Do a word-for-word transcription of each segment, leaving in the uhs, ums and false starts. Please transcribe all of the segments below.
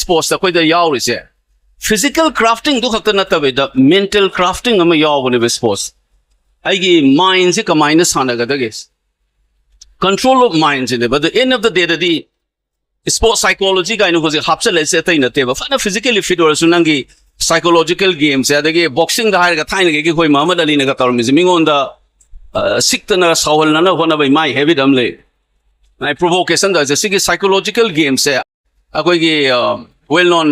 ꯁ꯭ꯄꯣꯔꯠꯁꯇ ꯑꯩꯈꯣꯏꯗ ꯌꯥꯎꯔꯤꯁꯦ ꯐꯤꯖꯤꯀꯦꯜ ꯀ꯭ꯔꯥꯐꯇꯤꯡꯗꯨ ꯈꯛꯇ ꯅꯠꯇꯕꯤꯗ ꯃꯦꯟꯇꯦꯜ ꯀ꯭ꯔꯥꯐꯇꯤꯡ ꯑꯃ ꯌꯥꯎꯕꯅꯦꯕ ꯁ꯭ꯄꯣꯔꯠꯁ꯫ ꯑꯩꯒꯤ ꯃꯥꯏꯟꯁꯦ ꯀꯃꯥꯏꯅ ꯁꯥꯟꯅꯒꯗꯒꯦ, ꯀꯟꯇ꯭ꯔꯣꯜ ꯑꯣꯐ ꯃꯥꯏꯟꯁꯤꯅꯦꯕ꯫ ꯑꯗ end of the day the sport psychology ꯀꯥꯏꯅ ꯍꯧꯖꯤꯛ ꯍꯥꯞꯆꯜꯂꯛꯏꯁꯦ ꯑꯇꯩ ꯅꯠꯇꯦꯕ꯫ ꯐꯅ ꯐꯤꯖꯤꯀꯦꯜꯂꯤ ꯐꯤꯠ ꯑꯣꯏꯔꯁꯨ ꯅꯪꯒꯤ ꯁꯥꯏꯀꯣꯂꯣꯖꯤꯀꯦꯜ ꯒꯦꯝꯁꯦ, ꯑꯗꯒꯤ ꯕꯣꯛꯁꯤꯡꯗ ꯍꯥꯏꯔꯒ ꯊꯥꯏꯅꯒꯤ ꯑꯩꯈꯣꯏ ꯃꯍꯃꯗ ꯑꯂꯤꯅꯒ ꯇꯧꯔꯝꯃꯤꯁꯦ, ꯃꯤꯉꯣꯟꯗ ꯑ, ꯁꯤꯛꯇꯅ ꯁꯥꯎꯍꯜꯅꯅꯕ ꯍꯣꯠꯅꯕꯒꯤ ꯃꯥꯏ ꯍꯦꯕꯤꯠ ꯑꯃ ꯂꯩ꯫ ꯄ꯭ꯔꯣꯚꯣꯀꯦꯁꯟꯗ ꯍꯥꯏꯁꯦ ꯁꯤꯒꯤ ꯁꯥꯏꯀꯣꯂꯣꯖꯤꯀꯦꯜ ꯒꯦꯝꯁꯦ ꯑꯩꯈꯣꯏꯒꯤ ꯋꯦꯜ ꯅꯣꯟ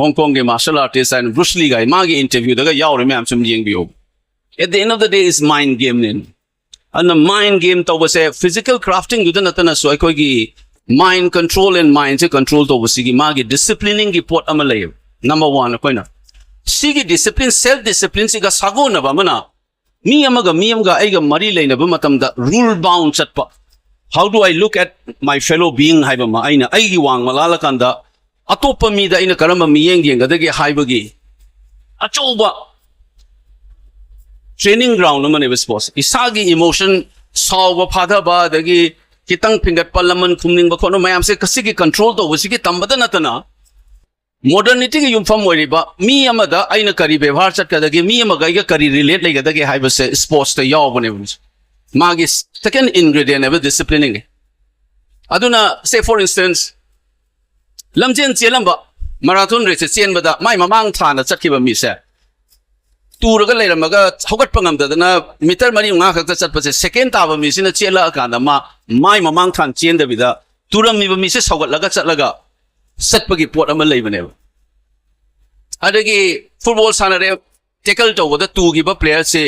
ꯍꯣꯡꯀꯣꯡꯒꯤ ꯃꯥꯔꯁꯦꯜ ꯑꯥꯔꯇꯤꯁ ꯍꯥꯏꯅ ꯕ꯭ꯔꯨꯁꯂꯤꯒ ꯃꯥꯒꯤ ꯏꯟꯇꯔꯚ꯭ꯌꯨꯗꯒ ꯌꯥꯎꯔꯦ ꯃꯌꯥꯝ ꯁꯨꯝ ꯌꯦꯡꯕꯤꯌꯨ꯫ At the end of the day is mind game ꯅꯦ꯫ ꯑꯗꯨꯅ ꯃꯥꯏꯟ ꯒꯦꯝ ꯇꯧꯕꯁꯦ ꯐꯤꯖꯤꯀꯦꯜ ꯀ꯭ꯔꯥꯐꯇꯤꯡꯗꯨꯗ ꯅꯠꯇꯅꯁꯨ ꯑꯩꯈꯣꯏꯒꯤ ꯃꯥꯏꯟ ꯀꯟꯇ꯭ꯔꯣꯜ ꯑꯦꯟ ꯃꯥꯏꯟꯁꯦ ꯀꯟꯇ꯭ꯔꯣꯜ ꯇꯧꯕꯁꯤꯒꯤ ꯃꯥꯒꯤ ꯗꯤꯁꯤꯄ꯭ꯂꯤꯅꯤꯡꯒꯤ ꯄꯣꯠ ꯑꯃ ꯂꯩꯌꯦꯕ꯫ ꯅꯝꯕꯔ ꯋꯥꯟ ꯑꯩꯈꯣꯏꯅ ꯁꯤꯒꯤ ꯗꯤꯁꯤꯄ꯭ꯂꯤꯟ, ꯁꯦꯜꯐ ꯗꯤꯁꯤꯄ꯭ꯂꯤꯟꯁꯤꯒ ꯁꯥꯒꯣꯟꯅꯕ ꯑꯃꯅ ꯃꯤ ꯑꯃꯒ ꯃꯤ ꯑꯃꯒ ꯑꯩꯒ ꯃꯔꯤ ꯂꯩꯅꯕ ꯃꯇꯝꯗ ꯔꯨꯜ ꯕꯥꯎꯟ ꯆꯠꯄ꯫ How do I look at my fellow being ꯍꯥꯏꯕ ꯑꯃ, ꯑꯩꯅ ꯑꯩꯒꯤ ꯋꯥꯡꯃ ꯂꯥꯜꯂꯀꯥꯟꯗ ꯑꯇꯣꯞꯄ ꯃꯤꯗ ꯑꯩꯅ ꯀꯔꯝꯕ ꯃꯤꯠꯌꯦꯡ ꯌꯦꯡꯒꯗꯒꯦ ꯍꯥꯏꯕꯒꯤ ꯑꯆꯧꯕ ꯇ꯭ꯔꯦꯅꯤꯡ ꯒ꯭ꯔꯥꯎꯟ ꯑꯃꯅꯦꯕ ꯁ꯭ꯄꯣꯔꯠꯁ꯫ ꯏꯁꯥꯒꯤ ꯏꯃꯣꯁꯟ, ꯁꯥꯎꯕ ꯐꯥꯊꯕ, ꯑꯗꯒꯤ ꯈꯤꯇꯪ ꯐꯤꯡꯒꯠꯄ, ꯂꯃꯟ ꯈꯨꯝꯅꯤꯡꯕ ꯈꯣꯠꯅ ꯃꯌꯥꯝꯁꯦ ꯀꯁꯤꯒꯤ ꯀꯟꯇ꯭ꯔꯣꯜ ꯇꯧꯕꯁꯤꯒꯤ ꯇꯝꯕꯗ ꯅꯠꯇꯅ ꯃꯣꯗꯔꯅꯤꯇꯤꯒꯤ ꯌꯨꯝꯐꯝ ꯑꯣꯏꯔꯤꯕ ꯃꯤ ꯑꯃꯗ ꯑꯩꯅ ꯀꯔꯤ ꯕꯦꯕꯥꯔ ꯆꯠꯀꯗꯒꯦ, ꯃꯤ ꯑꯃꯒ ꯑꯩꯒ ꯀꯔꯤ ꯔꯤꯂꯦꯠ ꯂꯩꯒꯗꯒꯦ ꯍꯥꯏꯕꯁꯦ ꯁ꯭ꯄꯣꯔꯠꯁꯇ ꯌꯥꯎꯕꯅꯦꯕ꯫ ꯃꯥꯒꯤ ꯁꯦꯀꯦꯟ ꯏꯟꯒ꯭ꯔꯤꯗꯤꯌꯦꯟ ꯍꯥꯏꯕ ꯗꯤꯁꯤꯄ꯭ꯂꯤꯅꯤꯡ꯫ ꯑꯗꯨꯅ ꯁꯦ ꯐꯣꯔ ꯏꯟꯁꯇꯦꯟꯁ ꯂꯝꯖꯦꯟ ꯆꯦꯜꯂꯝꯕ ꯃꯔꯥꯊꯣꯟ ꯔꯦꯁꯁꯦ ꯆꯦꯟꯕꯗ ꯃꯥꯏ ꯃꯃꯥꯡ ꯊꯥꯅ ꯆꯠꯈꯤꯕ ꯃꯤꯁꯦ ꯇꯨꯔꯒ ꯂꯩꯔꯝꯃꯒ ꯍꯧꯒꯠꯄ ꯉꯝꯗꯗꯅ ꯃꯤꯇꯔ ꯃꯔꯤ ꯃꯉꯥ ꯈꯛꯇ ꯆꯠꯄꯁꯦ ꯁꯦꯀꯦꯟ ꯇꯥꯕ ꯃꯤꯁꯤꯅ ꯆꯦꯜꯂꯛꯑꯀꯥꯟꯗ ꯃꯥ ꯃꯥꯏ ꯃꯃꯥꯡ ꯊꯥꯟ ꯆꯦꯟꯗꯕꯤꯗ ꯇꯨꯔꯝꯃꯤꯕ ꯃꯤꯁꯦ ꯁꯧꯒꯠꯂꯒ ꯆꯠꯂꯒ ꯆꯠꯄꯒꯤ ꯄꯣꯠ ꯑꯃ ꯂꯩꯕꯅꯦꯕ꯫ ꯑꯗꯒꯤ ꯐꯨꯠꯕꯣꯜ ꯁꯥꯟꯅꯔꯦ, ꯇꯦꯀꯜ ꯇꯧꯕꯗ ꯇꯨꯈꯤꯕ ꯄ꯭ꯂꯦꯌꯔꯁꯤ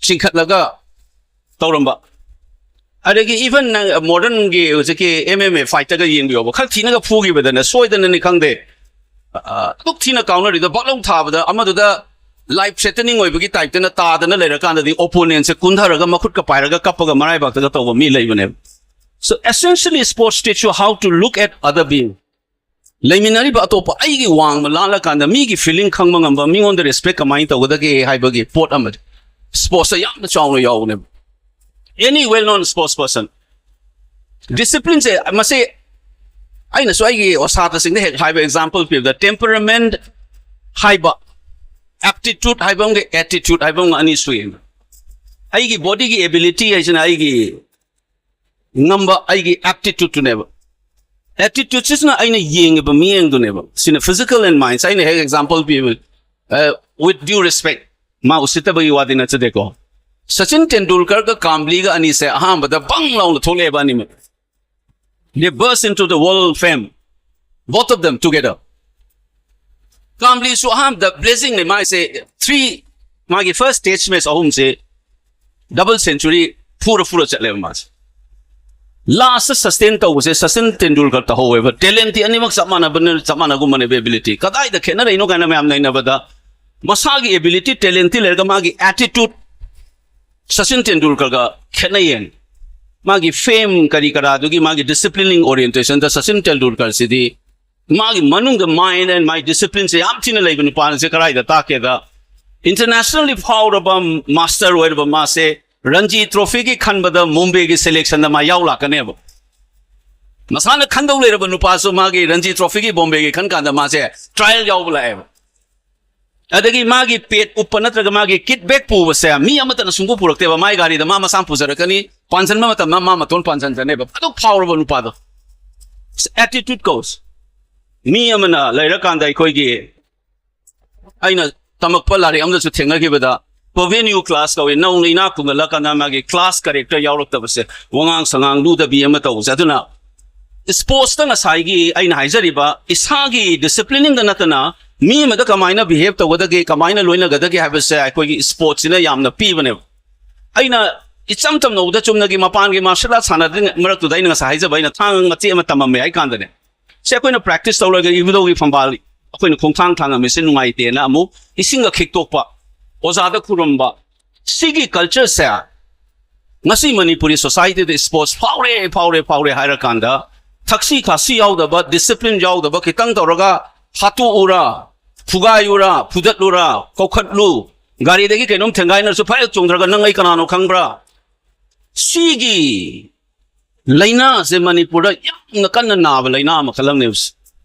ꯆꯤꯡꯈꯠꯂꯒ ꯇꯧꯔꯝꯕ꯫ ꯑꯗꯒꯤ ꯏꯚꯟ ꯅꯪ ꯃꯣꯗꯔꯟꯒꯤ ꯍꯧꯖꯤꯛꯀꯤ ꯑꯦꯝ ꯑꯦꯝ ꯑꯦ ꯐꯥꯏꯠꯇꯒ ꯌꯦꯡꯕꯤꯌꯣꯕ, ꯈꯔ ꯊꯤꯅꯒ ꯐꯨꯈꯤꯕꯗꯅ ꯁꯣꯏꯗꯅꯅꯤ ꯈꯪꯗꯦ, ꯑ, ꯑꯗꯨꯛ ꯊꯤꯅ ꯀꯥꯎꯅꯔꯤꯗꯣ ꯕꯛꯂꯧ ꯊꯥꯕꯗ ꯑꯃꯗꯨꯗ ꯂꯥꯏꯐ ꯊ꯭ꯔꯦꯇꯅꯤꯡ ꯑꯣꯏꯕꯒꯤ ꯇꯥꯏꯞꯇꯅ ꯇꯥꯗꯅ ꯂꯩꯔꯀꯥꯟꯗꯗꯤ ꯑꯣꯄꯣꯅꯦꯟꯁꯦ ꯀꯨꯟꯊꯔꯒ ꯃꯈꯨꯠꯀ ꯄꯥꯏꯔꯒ ꯀꯞꯄꯒ ꯃꯔꯥꯏꯕꯥꯛꯇꯒ ꯇꯧꯕ ꯃꯤ ꯂꯩꯕꯅꯦꯕ꯫ So essentially sports teach you how to look at other being. ꯂꯩꯃꯤꯟꯅꯔꯤꯕ ꯑꯇꯣꯞꯄ ꯑꯩꯒꯤ ꯋꯥꯡꯃ ꯂꯥꯜꯂꯀꯥꯟꯗ ꯃꯤꯒꯤ ꯐꯤꯂꯤꯡ ꯈꯪꯕ ꯉꯝꯕ, ꯃꯤꯉꯣꯟꯗ ꯔꯦꯁꯄꯦꯛ ꯀꯃꯥꯏꯅ ꯇꯧꯒꯗꯒꯦ ꯍꯥꯏꯕꯒꯤ ꯄꯣꯠ ꯑꯃꯗꯤ ꯁ꯭ꯄꯣꯔꯠꯁꯇ ꯌꯥꯝꯅ ꯆꯥꯎꯅ ꯌꯥꯎꯕꯅꯦꯕ꯫ Any well known sports person, ꯗꯤꯁꯤꯄ꯭ꯂꯤꯟꯁꯦ ꯃꯁꯤ ꯑꯩꯅꯁꯨ ꯑꯩꯒꯤ ꯑꯣꯁꯥꯇꯁꯤꯡꯗ ꯍꯦꯛ ꯍꯥꯏꯕ ꯑꯦꯛꯖꯥꯝꯄꯜ ꯄꯤꯕꯗ, ꯇꯦꯝꯄꯔꯃꯦꯟꯠ ꯍꯥꯏꯕ, ꯑꯦꯞꯇꯤꯇ꯭ꯌꯨꯠ ꯍꯥꯏꯕ ꯑꯃꯒ ꯑꯦꯇꯤꯇ꯭ꯌꯨꯠ ꯍꯥꯏꯕ ꯑꯃꯒ ꯑꯅꯤ ꯁꯨꯏ꯫ ꯑꯩꯒꯤ ꯕꯣꯗꯤꯒꯤ ꯑꯦꯕꯤꯂꯤꯇꯤ ꯍꯥꯏꯁꯤꯅ ꯑꯩꯒꯤ ꯉꯝꯕ, ꯑꯩꯒꯤ ꯑꯦꯞꯇꯤꯇ꯭ꯌꯨꯠꯇꯨꯅꯦꯕ꯫ ꯑꯦꯇꯤꯇ꯭ꯌꯨꯠꯁꯤꯅ ꯑꯩꯅ ꯌꯦꯡꯉꯤꯕ ꯃꯤꯠꯌꯦꯡꯗꯨꯅꯦꯕ꯫ ꯁꯤꯅ ꯐꯤꯖꯤꯀꯦꯜ ꯑꯦꯟ ꯃꯥꯏꯟꯁ꯫ ꯑꯩꯅ ꯍꯦꯛ ꯑꯦꯛꯖꯥꯝꯄꯜ ꯄꯤꯕ, with due respect, ꯃꯥ ꯎꯁꯤꯠꯇꯕꯒꯤ ꯋꯥꯗꯤ ꯅꯠꯆꯗꯦꯀꯣ, ꯁꯆꯤꯟ ꯇꯦꯟꯗꯨꯜꯀꯔꯒ ꯀꯥꯝꯕ꯭ꯂꯤꯒ ꯑꯅꯤꯁꯦ ꯑꯍꯥꯟꯕꯗ ꯕꯪ ꯂꯥꯎꯅ ꯊꯣꯛꯂꯛꯑꯦꯕ ꯑꯅꯤꯃꯛ꯫ They burst into the world fame, both of them together. ꯀꯥꯝꯕ꯭ꯂꯤꯁꯨ ꯑꯍꯥꯟꯕꯗ ꯕ꯭ꯂꯦꯖꯤꯡꯅꯦ ꯃꯥꯏꯁꯦ꯫ ꯊ꯭ꯔꯤ, ꯃꯥꯒꯤ ꯐꯥꯔꯁ ꯇꯦꯁ ꯃꯦꯠꯆ ꯑꯍꯨꯝꯁꯦ ꯗꯕꯜ ꯁꯦꯟꯆꯨꯔꯤ ꯐꯨꯔ ꯐꯨꯔ ꯆꯠꯂꯦꯕ ꯃꯥꯁꯦ꯫ ꯂꯥꯁꯇ ꯁꯁꯇꯦꯟ ꯇꯧꯕꯁꯦ ꯁꯆꯤꯟ ꯇꯦꯟꯗꯨꯜꯀꯔ ꯇꯧꯍꯧꯋꯦꯕ꯫ ꯇꯦꯂꯦꯟꯇꯤ ꯑꯅꯤꯃꯛ ꯆꯞ ꯃꯥꯟꯅꯕꯅ, ꯆꯞ ꯃꯥꯟꯅꯒꯨꯝꯕꯅꯦꯕ ꯑꯦꯕꯤꯂꯤꯇꯤ꯫ ꯀꯗꯥꯏꯗ ꯈꯦꯠꯅꯔꯛꯏꯅꯣ ꯀꯥꯏꯅ ꯃꯌꯥꯝ ꯅꯩꯅꯕꯗ, ꯃꯁꯥꯒꯤ ꯑꯦꯕꯤꯂꯤꯇꯤ, ꯇꯦꯂꯦꯟꯇꯤ ꯂꯩꯔꯒ ꯃꯥꯒꯤ ꯑꯦꯇꯤꯇ꯭ꯌꯨꯠ ꯁꯆꯤꯟ ꯇꯦꯟꯗꯨꯜꯀꯔꯒ ꯈꯦꯠꯅꯩꯌꯦ꯫ ꯃꯥꯒꯤ ꯐꯦꯝ ꯀꯔꯤ ꯀꯔꯥꯗꯨꯒꯤ, ꯃꯥꯒꯤ ꯗꯤꯁꯤꯄ꯭ꯂꯤꯅꯤꯡ ꯑꯣꯔꯤꯌꯦꯟꯇꯦꯁꯟꯗ ꯁꯆꯤꯟ ꯇꯦꯟꯗꯨꯜꯀꯔꯁꯤꯗꯤ ꯃꯥꯒꯤ ꯃꯅꯨꯡꯗ mind and my discipline ꯁꯦ ꯌꯥꯝ ꯊꯤꯅ ꯂꯩꯕ ꯅꯨꯄꯥꯁꯦ ꯀꯗꯥꯏꯗ ꯇꯥꯛꯀꯦꯗ, ꯏꯟꯇꯔꯅꯦꯁꯅꯦꯜꯂꯤ ꯐꯥꯎꯔꯕ ꯃꯥꯁꯇꯔ ꯑꯣꯏꯔꯕ ꯃꯥꯁꯦ ꯔꯟꯖꯤ ꯇ꯭ꯔꯣꯐꯤꯒꯤ ꯈꯟꯕꯗ ꯃꯨꯝꯕꯩꯒꯤ ꯁꯦꯂꯦꯛꯁꯟꯗ ꯃꯥ ꯌꯥꯎ ꯂꯥꯛꯀꯅꯦꯕ꯫ ꯃꯁꯥꯅ ꯈꯟꯗꯧ ꯂꯩꯔꯕ ꯅꯨꯄꯥꯁꯨ ꯃꯥꯒꯤ ꯔꯟꯖꯤ ꯇ꯭ꯔꯣꯐꯤꯒꯤ ꯕꯣꯝꯕꯦꯒꯤ ꯈꯟ ꯀꯥꯟꯗ ꯃꯥꯁꯦ ꯇ꯭ꯔꯥꯏꯌꯦꯜ ꯌꯥꯎꯕ ꯂꯥꯛꯑꯦꯕ꯫ ꯑꯗꯒꯤ ꯃꯥꯒꯤ ꯄꯦꯠ ꯎꯞꯄ ꯅꯠꯇ꯭ꯔꯒ ꯃꯥꯒꯤ ꯀꯤꯠ ꯕꯦꯛ ꯄꯨꯕꯁꯦ ꯃꯤ ꯑꯃꯠꯇꯅ ꯁꯨꯡꯄꯨ ꯄꯨꯔꯛꯇꯦꯕ꯫ ꯃꯥꯒꯤ ꯒꯥꯔꯤꯗ ꯃꯥ ꯃꯁꯥꯅ ꯄꯨꯖꯔꯛꯀꯅꯤ꯫ ꯄꯥꯟꯁꯤꯟꯕ ꯃꯇꯝꯗ ꯃꯥ ꯃꯇꯣꯟ ꯄꯥꯟꯁꯤꯟꯖꯅꯦꯕ꯫ ꯑꯗꯨ ꯐꯥꯎꯔꯕ ꯅꯨꯄꯥꯗꯣ꯫ ꯑꯦꯇꯤꯇ꯭ꯌꯨꯠ ꯀꯧꯁ꯫ ꯃꯤ ꯑꯃꯅ ꯂꯩꯔꯀꯥꯟꯗ ꯑꯩꯈꯣꯏꯒꯤ, ꯑꯩꯅ ꯇꯝꯃꯛꯄ ꯂꯥꯏꯔꯤꯛ ꯑꯃꯗꯁꯨ ꯊꯦꯡꯅꯈꯤꯕꯗ, ꯄꯣꯚꯦꯅ꯭ꯌꯨ ꯀ꯭ꯂꯥꯁ ꯀꯧꯏ꯫ ꯅꯧꯅ ꯏꯅꯥꯛ ꯈꯨꯟꯒꯠꯂꯀꯥꯟꯗ ꯃꯥꯒꯤ ꯀ꯭ꯂꯥꯁ ꯀꯦꯔꯦꯛꯇꯔ ꯌꯥꯎꯔꯛꯇꯕꯁꯦ, ꯋꯥꯉꯥꯡ ꯁꯉꯥꯡ ꯂꯨꯗꯕꯤ ꯑꯃ ꯇꯧꯕꯁꯦ꯫ ꯑꯗꯨꯅ ꯁ꯭ꯄꯣꯔꯠꯁꯇ ꯉꯁꯥꯏꯒꯤ ꯑꯩꯅ ꯍꯥꯏꯖꯔꯤꯕ ꯏꯁꯥꯒꯤ ꯗꯤꯁꯤꯄ꯭ꯂꯤꯅꯤꯡꯗ ꯅꯠꯇꯅ ꯃꯤ ꯑꯃꯗ ꯀꯃꯥꯏꯅ ꯕꯤꯍꯦꯕ ꯇꯧꯒꯗꯒꯦ, ꯀꯃꯥꯏꯅ ꯂꯣꯏꯅꯒꯗꯒꯦ ꯍꯥꯏꯕꯁꯦ ꯑꯩꯈꯣꯏꯒꯤ ꯁ꯭ꯄꯣꯔꯠꯁꯤꯅ ꯌꯥꯝꯅ ꯄꯤꯕꯅꯦꯕ꯫ ꯑꯩꯅ ꯏꯆꯝ ꯆꯝꯅ ꯎꯕꯗ ꯆꯨꯝꯅꯒꯤ ꯃꯄꯥꯟꯒꯤ ꯃꯥꯔꯁꯦꯜ ꯑꯥꯔꯠ ꯁꯥꯟꯅꯗ꯭ꯔꯤꯉꯩ ꯃꯔꯛꯇꯨꯗ ꯑꯩꯅ ꯉꯁꯥꯏ ꯍꯥꯏꯖꯕ ꯑꯩꯅ ꯊꯥꯡ ꯃꯆꯦꯠ ꯑꯃ ꯇꯝꯃꯝꯃꯦ ꯍꯥꯏ ꯀꯥꯟꯗꯅꯦ, ꯁꯦ ꯑꯩꯈꯣꯏꯅ ꯄ꯭ꯔꯦꯛꯇꯤꯁ ꯇꯧꯔꯒ ꯏꯕꯨꯙꯧꯒꯤ ꯐꯝꯕꯥꯜ ꯑꯩꯈꯣꯏꯅ ꯈꯣꯡꯊꯥꯡ ꯊꯥꯡꯉꯝꯃꯤꯁꯦ ꯅꯨꯡꯉꯥꯏꯇꯦꯅ ꯑꯃꯨꯛ ꯏꯁꯤꯡꯒ ꯈꯤꯛꯇꯣꯛꯄ, ꯑꯣꯖꯥꯗ ꯈꯨꯔꯨꯝꯕ, ꯁꯤꯒꯤ ꯀꯜꯆꯔꯁꯦ ꯉꯁꯤ ꯃꯅꯤꯄꯨꯔꯤ ꯁꯣꯁꯥꯏꯇꯤꯗ ꯁ꯭ꯄꯣꯔꯠꯁ ꯐꯥꯎꯔꯦ, ꯐꯥꯎꯔꯦ, ꯐꯥꯎꯔꯦ ꯍꯥꯏꯔꯀꯥꯟꯗ ꯊꯛꯁꯤ ꯈꯥꯁꯤ ꯌꯥꯎꯗꯕ, ꯗꯤꯁꯤꯄ꯭ꯂꯤꯟ ꯌꯥꯎꯗꯕ, ꯈꯤꯇꯪ ꯇꯧꯔꯒ ꯍꯥꯠꯇꯣꯛꯎꯔ, ꯐꯨꯒꯥꯏꯌꯨꯔ, ꯐꯨꯗꯠꯂꯨꯔ, ꯀꯧꯈꯠꯂꯨ, ꯒꯥꯔꯤꯗꯒꯤ ꯀꯩꯅꯣꯝ ꯊꯦꯡꯒꯥꯏꯅꯔꯁꯨ ꯐꯠ ꯆꯣꯡꯊꯔꯒ "ꯅꯪ ꯑꯩ ꯀꯅꯥꯅꯣ ꯈꯪꯕ꯭ꯔꯥ?" ꯁꯤꯒꯤ ꯂꯥꯏꯅꯥꯁꯦ ꯃꯅꯤꯄꯨꯔꯗ ꯌꯥꯝꯅ ꯀꯟꯅ ꯅꯥꯕ ꯂꯥꯏꯅꯥ ꯑꯃꯈꯜ ꯑꯃꯅꯦꯕ꯫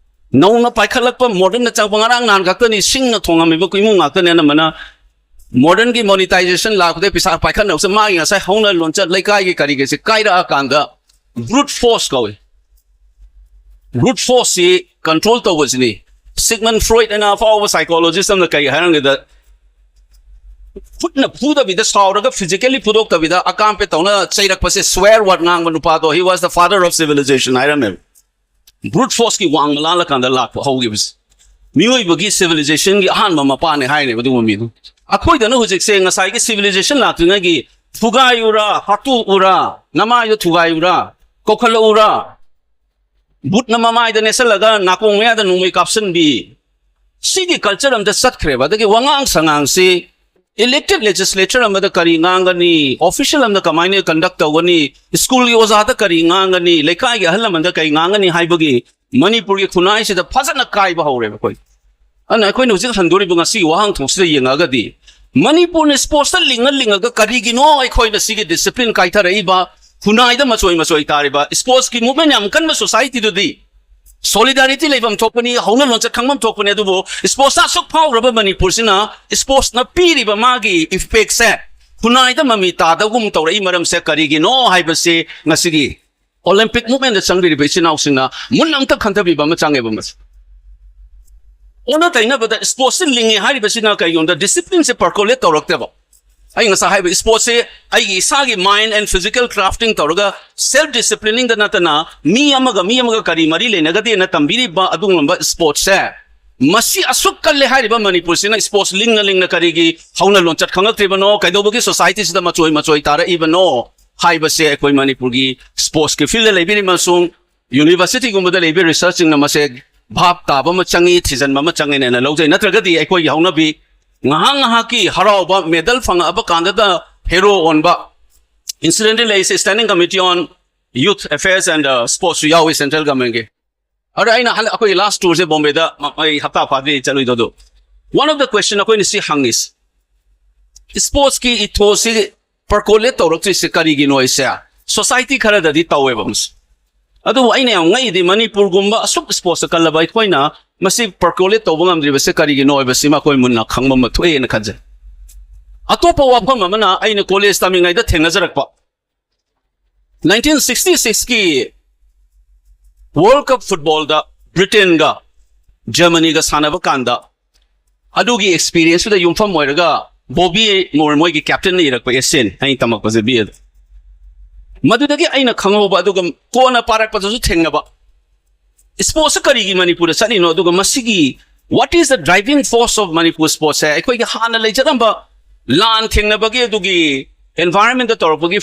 ꯅꯧꯅ ꯄꯥꯏꯈꯠꯂꯛꯄ, ꯃꯣꯗꯔꯟꯗ ꯆꯪꯕ, ꯉꯔꯥꯡ ꯅꯍꯥꯟ ꯈꯛꯇꯅꯤ ꯁꯤꯡꯅ ꯊꯣꯡꯉꯝꯃꯤꯕ ꯏꯃꯨꯡ ꯉꯥꯛꯇꯅꯦ ꯑꯅꯝꯕꯅ꯫ ꯃꯣꯗꯔꯟꯒꯤ ꯃꯣꯅꯤꯇꯥꯏꯖꯦꯁꯟ ꯂꯥꯛꯄꯗꯒꯤ ꯄꯩꯁꯥ ꯄꯥꯏꯈꯠꯅꯕꯁꯦ, ꯃꯥꯒꯤ ꯉꯁꯥꯏ ꯍꯧꯅ ꯂꯣꯟꯆꯠ ꯂꯩꯀꯥꯏꯒꯤ ꯀꯔꯤꯒꯩꯁꯦ ꯀꯥꯏꯔꯛꯑꯀꯥꯟꯗ ꯕ꯭ꯔꯨꯠ ꯐꯣꯔꯁ ꯀꯧꯏ꯫ ꯕ꯭ꯔꯨꯠ ꯐꯣꯔꯁꯁꯤ ꯀꯟꯇ꯭ꯔꯣꯜ ꯇꯧꯕꯁꯤꯅꯤ꯫ ꯁꯤꯒꯃꯟ ꯐ꯭ꯔꯣꯏꯗ ꯑꯅ ꯑꯐꯥꯎꯕ ꯁꯥꯏꯀꯣꯂꯣꯖꯤꯁ ꯑꯃꯅ ꯀꯩ ꯍꯥꯏꯔꯝꯒꯦꯗ, ꯈꯨꯠꯅ ꯐꯨꯗꯕꯤꯗ, ꯁꯥꯎꯔꯒ ꯐꯤꯖꯤꯀꯦꯜꯂꯤ ꯐꯨꯗꯣꯛꯇꯕꯤꯗ, ꯑꯀꯥꯝꯄꯦ ꯇꯧꯅ ꯆꯩꯔꯛꯄꯁꯦ, ꯁ꯭ꯋꯦꯔ ꯋꯥꯔꯗ ꯉꯥꯡꯕ ꯅꯨꯄꯥꯗꯣ, "He was the father of civilization" ꯍꯥꯏꯔꯝꯃꯦꯕ꯫ ꯕ꯭ꯔꯨꯠ ꯐꯣꯔꯁꯀꯤ ꯋꯥꯡꯃ ꯂꯥꯜꯂꯀꯥꯟꯗ ꯂꯥꯛꯄ ꯍꯧꯈꯤꯕꯁꯦ, ꯃꯤꯑꯣꯏꯕꯒꯤ ꯁꯤꯚꯤꯂꯥꯏꯖꯦꯁꯟꯒꯤ ꯑꯍꯥꯟꯕ ꯃꯄꯥꯅꯦ ꯍꯥꯏꯅꯦꯕ ꯑꯗꯨꯒꯨꯝꯕ ꯃꯤꯗꯣ꯫ ꯑꯩꯈꯣꯏꯗꯅ ꯍꯧꯖꯤꯛꯁꯦ ꯉꯁꯥꯏꯒꯤ ꯁꯤꯚꯤꯂꯥꯏꯖꯦꯁꯟ ꯂꯥꯛꯇ꯭ꯔꯤꯉꯩꯒꯤ "ꯐꯨꯒꯥꯏꯌꯨꯔꯥ, ꯍꯥꯠꯇꯣꯛꯎꯔꯥ, ꯅꯃꯥꯏꯗꯣ ꯊꯨꯒꯥꯏꯌꯨꯔꯥ, ꯀꯧꯈꯠꯂꯛꯎꯔꯥ", ꯕꯨꯠꯅ ꯃꯃꯥꯏꯗ ꯅꯦꯠꯁꯜꯂꯒ ꯅꯥꯀꯣꯡ ꯃꯌꯥꯗ ꯅꯣꯡꯃꯩ ꯀꯥꯞꯁꯤꯟꯕꯤ, ꯁꯤꯒꯤ ꯀꯜꯆꯔ ꯑꯝꯇ ꯆꯠꯈ꯭ꯔꯦꯕ꯫ ꯑꯗꯒꯤ ꯋꯥꯉꯥꯡ ꯁꯉꯥꯡꯁꯤ, ꯏꯂꯦꯛꯇꯦꯠ ꯂꯦꯖꯤꯁꯂꯦꯆꯔ ꯑꯃꯗ ꯀꯔꯤ ꯉꯥꯡꯒꯅꯤ, ꯑꯣꯐꯤꯁꯤꯌꯦꯜ ꯑꯃꯗ ꯀꯃꯥꯏꯅ ꯀꯟꯗꯛ ꯇꯧꯒꯅꯤ, ꯁ꯭ꯀꯨꯜꯒꯤ ꯑꯣꯖꯥꯗ ꯀꯔꯤ ꯉꯥꯡꯒꯅꯤ, ꯂꯩꯀꯥꯏꯒꯤ ꯑꯍꯜ ꯂꯃꯟꯗ ꯀꯔꯤ ꯉꯥꯡꯒꯅꯤ ꯍꯥꯏꯕꯒꯤ ꯃꯅꯤꯄꯨꯔꯒꯤ ꯈꯨꯟꯅꯥꯏꯁꯤꯗ ꯐꯖꯅ ꯀꯥꯏꯕ ꯍꯧꯔꯦꯕ ꯑꯩꯈꯣꯏ꯫ ꯑꯗꯨꯅ ꯑꯩꯈꯣꯏꯅ ꯍꯧꯖꯤꯛ ꯍꯟꯗꯣꯔꯤꯕ ꯉꯁꯤꯒꯤ ꯋꯥꯍꯪꯊꯣꯛꯁꯤꯗ ꯌꯦꯡꯉꯛꯑꯒꯗꯤ, ꯃꯅꯤꯄꯨꯔꯅ ꯁ꯭ꯄꯣꯔꯠꯁꯇ ꯂꯤꯡꯉ ꯂꯤꯡꯉꯒ ꯀꯔꯤꯒꯤꯅꯣ ꯑꯩꯈꯣꯏꯅ ꯁꯤꯒꯤ ꯗꯤꯁꯤꯄ꯭ꯂꯤꯟ ꯀꯥꯏꯊꯔꯛꯏꯕ, ꯈꯨꯟꯅꯥꯏꯗ ꯃꯆꯣꯏ ꯃꯆꯣꯏ ꯇꯥꯔꯤꯕ? ꯁ꯭ꯄꯣꯔꯠꯁꯀꯤ ꯃꯨꯚꯃꯦꯟ ꯌꯥꯝ ꯀꯟꯕ ꯁꯣꯁꯥꯏꯇꯤꯗꯨꯗꯤ ꯁꯣꯂꯤꯗꯥꯔꯤꯇꯤ ꯂꯩꯐꯝ ꯊꯣꯛꯄꯅꯤ, ꯍꯧꯅ ꯂꯣꯟꯆꯠ ꯈꯪꯐꯝ ꯊꯣꯛꯄꯅꯤ꯫ ꯑꯗꯨꯕꯨ ꯁ꯭ꯄꯣꯔꯠꯁꯇ ꯑꯁꯨꯛ ꯐꯥꯎꯈ꯭ꯔꯕ ꯃꯅꯤꯄꯨꯔꯁꯤꯅ ꯁ꯭ꯄꯣꯔꯠꯁꯅ ꯄꯤꯔꯤꯕ ꯃꯥꯒꯤ ꯏꯐꯦꯛꯁꯦ ꯈꯨꯟꯅꯥꯏꯗ ꯃꯃꯤ ꯇꯥꯗꯕꯒꯨꯝ ꯇꯧꯔꯛꯏ ꯃꯔꯝꯁꯦ ꯀꯔꯤꯒꯤꯅꯣ ꯍꯥꯏꯕꯁꯤ ꯉꯁꯤꯒꯤ ꯑꯣꯂꯦꯝꯄꯤꯛ ꯃꯨꯚꯃꯦꯟꯗ ꯆꯪꯕꯤꯔꯤꯕ ꯏꯆꯤꯟ ꯏꯅꯥꯎꯁꯤꯡꯅ ꯃꯨꯟꯅ ꯑꯝꯇ ꯈꯟꯊꯕꯤꯕ ꯑꯃ ꯆꯪꯉꯦꯕ꯫ ꯃꯁꯤ ꯑꯣꯟꯅ ꯇꯩꯅꯕꯗ ꯁ꯭ꯄꯣꯔꯠꯁꯤ ꯂꯤꯡꯉꯦ ꯍꯥꯏꯔꯤꯕꯁꯤꯅ ꯀꯩꯒꯤꯅꯣꯗ ꯗꯤꯁꯤꯄ꯭ꯂꯤꯟꯁꯦ ꯄꯔꯀꯣꯂꯦꯠ ꯇꯧꯔꯛꯇꯦꯕ꯫ ꯑꯩ ꯉꯁꯥꯏ ꯍꯥꯏꯕ ꯁ꯭ꯄꯣꯔꯠꯁꯦ ꯑꯩꯒꯤ ꯏꯁꯥꯒꯤ ꯃꯥꯏꯟ ꯑꯦꯟ ꯐꯤꯖꯤꯀꯦꯜ ꯀ꯭ꯔꯥꯐꯇꯤꯡ ꯇꯧꯔꯒ ꯁꯦꯜꯐ ꯗꯤꯁꯤꯄ꯭ꯂꯤꯅꯤꯡꯗ ꯅꯠꯇꯅ ꯃꯤ ꯑꯃꯒ ꯃꯤ ꯑꯃꯒ ꯀꯔꯤ ꯃꯔꯤ ꯂꯩꯅꯒꯗꯦꯅ ꯇꯝꯕꯤꯔꯤꯕ ꯑꯗꯨꯒꯨꯝꯂꯕ ꯁ꯭ꯄꯣꯔꯠꯁꯦ ꯃꯁꯤ ꯑꯁꯨꯛ ꯀꯜꯂꯦ ꯍꯥꯏꯔꯤꯕ ꯃꯅꯤꯄꯨꯔꯁꯤꯅ ꯁ꯭ꯄꯣꯔꯠꯁ ꯂꯤꯡꯅ ꯂꯤꯡꯅ ꯀꯔꯤꯒꯤ ꯍꯧꯅ ꯂꯣꯟꯆꯠ ꯈꯪꯉꯛꯇ꯭ꯔꯤꯕꯅꯣ? ꯀꯩꯗꯧꯕꯒꯤ ꯁꯣꯁꯥꯏꯇꯤꯁꯤꯗ ꯃꯆꯣꯏ ꯃꯆꯣꯏ ꯇꯥꯔꯛꯏꯕꯅꯣ ꯍꯥꯏꯕꯁꯦ ꯑꯩꯈꯣꯏ ꯃꯅꯤꯄꯨꯔꯒꯤ ꯁ꯭ꯄꯣꯔꯠꯁꯀꯤ ꯐꯤꯜꯗ ꯂꯩꯕꯤꯔꯤꯕ ꯑꯃꯁꯨꯡ ꯌꯨꯅꯤꯚꯔꯁꯤꯇꯤꯒꯨꯝꯕꯗ ꯂꯩꯕ ꯔꯤꯁꯔꯆꯁꯤꯡꯅ ꯃꯁꯦ ꯚꯥꯞ ꯇꯥꯕ ꯑꯃ ꯆꯪꯉꯤ, ꯊꯤꯖꯤꯟꯕ ꯑꯃ ꯆꯪꯉꯦꯅ ꯑꯩꯅ ꯂꯧꯖꯩ꯫ ꯅꯠꯇ꯭ꯔꯒꯗꯤ ꯑꯩꯈꯣꯏꯒꯤ ꯍꯧꯅꯕꯤ ꯉꯥꯏꯍꯥꯛ ꯉꯥꯏꯍꯥꯛꯀꯤ ꯍꯔꯥꯎꯕ, ꯃꯦꯗꯜ ꯐꯪꯉꯛꯑꯕ ꯀꯥꯟꯗꯗ ꯍꯦꯔꯣ ꯑꯣꯟꯕ ꯏꯟꯁꯤꯗꯦꯟꯠ ꯂꯩꯔꯤꯁꯦ꯫ Standing Committee on Youth Affairs and Sportsꯁꯨ ꯌꯥꯎꯏ ꯁꯦꯟꯇ꯭ꯔꯦꯜ ꯒꯚꯔꯟꯃꯦꯟꯠꯀꯤ꯫ ꯑꯗ ꯑꯩꯅ ꯍꯜ-, ꯑꯩꯈꯣꯏꯒꯤ ꯂꯥꯁ ꯇꯨꯔꯁꯦ ꯕꯣꯝꯕꯦꯗ ꯃ-, ꯑꯩ ꯍꯞꯇꯥ ꯐꯥꯗ꯭ꯔꯤ ꯆꯠꯂꯨꯏꯗꯣ꯫ ꯑꯗꯨ one of the question ꯑꯩꯈꯣꯏꯅ ꯁꯤ ꯍꯪꯉꯤꯁꯦ, ꯁ꯭ꯄꯣꯔꯠꯁꯀꯤ ꯏꯊꯣꯁꯁꯤ ꯄꯔꯀꯣꯂꯦꯠ ꯇꯧꯔꯛꯇ꯭ꯔꯤꯁꯦ ꯀꯔꯤꯒꯤꯅꯣ ꯍꯥꯏꯁꯦ? ꯁꯣꯁꯥꯏꯇꯤ ꯈꯔꯗꯗꯤ ꯇꯧꯋꯦꯕ ꯃꯁꯤ꯫ ꯑꯗꯨꯕꯨ ꯑꯩꯅ ꯌꯥꯝ ꯉꯛꯏꯗꯤ ꯃꯅꯤꯄꯨꯔꯒꯨꯝꯕ ꯑꯁꯨꯛ ꯁ꯭ꯄꯣꯔꯠꯁꯇ ꯀꯜꯂꯕ ꯑꯩꯈꯣꯏꯅ ꯃꯁꯤ ꯄꯔꯀꯣꯂꯦꯠ ꯇꯧꯕ ꯉꯝꯗ꯭ꯔꯤꯕꯁꯦ ꯀꯔꯤꯒꯤꯅꯣ ꯍꯥꯏꯕꯁꯤ ꯃꯈꯣꯏ ꯃꯨꯟꯅ ꯈꯪꯕ ꯑꯃ ꯊꯣꯛꯑꯦꯅ ꯈꯟꯖꯩ꯫ ꯑꯇꯣꯞꯄ ꯋꯥꯐꯝ ꯑꯃꯅ ꯑꯩꯅ ꯀꯣꯂꯦꯖ ꯇꯝꯃꯤꯉꯩꯗ ꯊꯦꯡꯅꯖꯔꯛꯄ, ꯅꯥꯏꯟꯇꯤꯟ ꯁꯤꯛꯁꯇꯤ ꯁꯤꯛꯁꯀꯤ ꯋꯥꯔꯜ ꯀꯞ ꯐꯨꯠꯕꯣꯜꯗ ꯕ꯭ꯔꯤꯇꯦꯟꯒ ꯖꯔꯃꯅꯤꯒ ꯁꯥꯟꯅꯕ ꯀꯥꯟꯗ ꯑꯗꯨꯒꯤ ꯑꯦꯛꯁꯄꯤꯔꯤꯌꯦꯟꯁꯇꯨꯗ ꯌꯨꯝꯐꯝ ꯑꯣꯏꯔꯒ ꯕꯣꯕꯤ ꯃꯣꯔ ꯃꯣꯏꯒꯤ ꯀꯦꯞꯇꯦꯟꯅ ꯏꯔꯛꯄ ꯑꯦꯁꯦꯅꯤ ꯑꯩꯅ ꯇꯝꯃꯛꯄꯁꯦ ꯕꯤ ꯑꯦꯗ꯫ ꯃꯗꯨꯗꯒꯤ ꯑꯩꯅ ꯈꯪꯍꯧꯕ, ꯑꯗꯨꯒ ꯀꯣꯟꯅ ꯄꯥꯔꯛꯄꯗꯁꯨ ꯊꯦꯡꯅꯕ, ꯁ꯭ꯄꯣꯔꯠꯁꯦ ꯀꯔꯤꯒꯤ ꯃꯅꯤꯄꯨꯔꯗ ꯆꯠꯂꯤꯅꯣ, ꯑꯗꯨꯒ ꯃꯁꯤꯒꯤ what is the driving force of Manipur sports ꯁꯦ ꯑꯩꯈꯣꯏꯒꯤ ꯍꯥꯟꯅ ꯂꯩꯖꯔꯝꯕ ꯂꯥꯟ ꯊꯦꯡꯅꯕꯒꯤ ꯑꯗꯨꯒꯤ ꯑꯦꯟꯚꯥꯏꯔꯟꯃꯦꯟꯗ ꯇꯧꯔꯛꯄꯒꯤ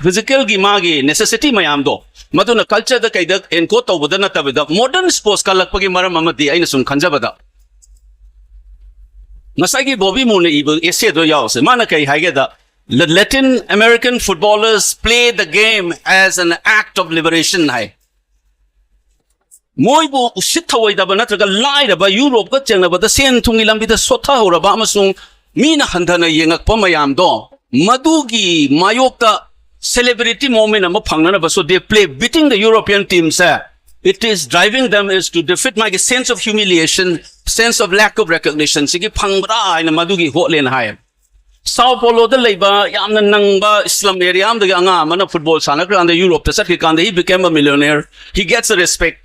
ꯐꯤꯖꯤꯀꯦꯜꯒꯤ ꯃꯥꯒꯤ ꯅꯦꯁꯦꯁꯤꯇꯤ ꯃꯌꯥꯝꯗꯣ, ꯃꯗꯨꯅ ꯀꯜꯆꯔꯗ ꯀꯩꯗ ꯑꯦꯟꯀꯣꯗ ꯇꯧꯕꯗ ꯅꯠꯇꯕꯤꯗ ꯃꯣꯗꯔꯟ ꯁ꯭ꯄꯣꯔꯠꯁ ꯀꯜꯂꯛꯄꯒꯤ ꯃꯔꯝ ꯑꯃꯗꯤ ꯑꯩꯅ ꯁꯨꯝ ꯈꯟꯖꯕꯗ ꯉꯁꯥꯏꯒꯤ ꯕꯣꯕꯤ ꯃꯨꯔꯅ ꯏꯕ ꯑꯦꯁꯦꯗꯣ ꯌꯥꯎꯁꯦ꯫ ꯃꯥꯅ ꯀꯩ ꯍꯥꯏꯒꯦꯗ, "The Latin American footballers play the game as an act of liberation" ꯍꯥꯏ꯫ ꯃꯣꯏꯕꯨ ꯎꯁꯤꯠ ꯊꯑꯣꯏꯗꯕ ꯅꯠꯇ꯭ꯔꯒ ꯂꯥꯏꯔꯕ ꯌꯨꯔꯣꯞꯀ ꯆꯦꯡꯅꯕꯗ ꯁꯦꯟ ꯊꯨꯝꯒꯤ ꯂꯝꯕꯤꯗ ꯁꯣꯠꯊꯍꯧꯔꯕ ꯑꯃꯁꯨꯡ ꯃꯤꯅ ꯍꯟꯊꯅ ꯌꯦꯡꯉꯛꯄ ꯃꯌꯥꯝꯗꯣ, ꯃꯗꯨꯒꯤ ꯃꯥꯌꯣꯛꯇ ꯁꯦꯂꯦꯕ꯭ꯔꯤꯇꯤ ꯃꯣꯃꯦꯟ ꯑꯃ ꯐꯪꯅꯅꯕꯁꯨ they play beating the European teams say, it is driving them is to defeat ꯃꯥꯒꯤ sense of humiliation, sense of lack of recognition ꯁꯤꯒꯤ ꯐꯪꯕ꯭ꯔꯥ ꯍꯥꯏꯅ ꯃꯗꯨꯒꯤ ꯍꯣꯠꯂꯦꯅ ꯍꯥꯏ꯫ ꯁꯥꯎ ꯄꯣꯂꯣꯗ ꯂꯩꯕ ꯌꯥꯝꯅ ꯅꯪꯕ ꯁ꯭ꯂꯝ ꯑꯦꯔꯤꯌꯥ ꯑꯃꯗꯒꯤ ꯑꯉꯥꯡ ꯑꯃꯅ football ꯁꯥꯟꯅꯈ꯭ꯔꯀꯥꯟꯗ ꯌꯨꯔꯣꯞꯇ ꯆꯠꯈ꯭ꯔꯀꯥꯟꯗ he became a millionaire, he gets a respect.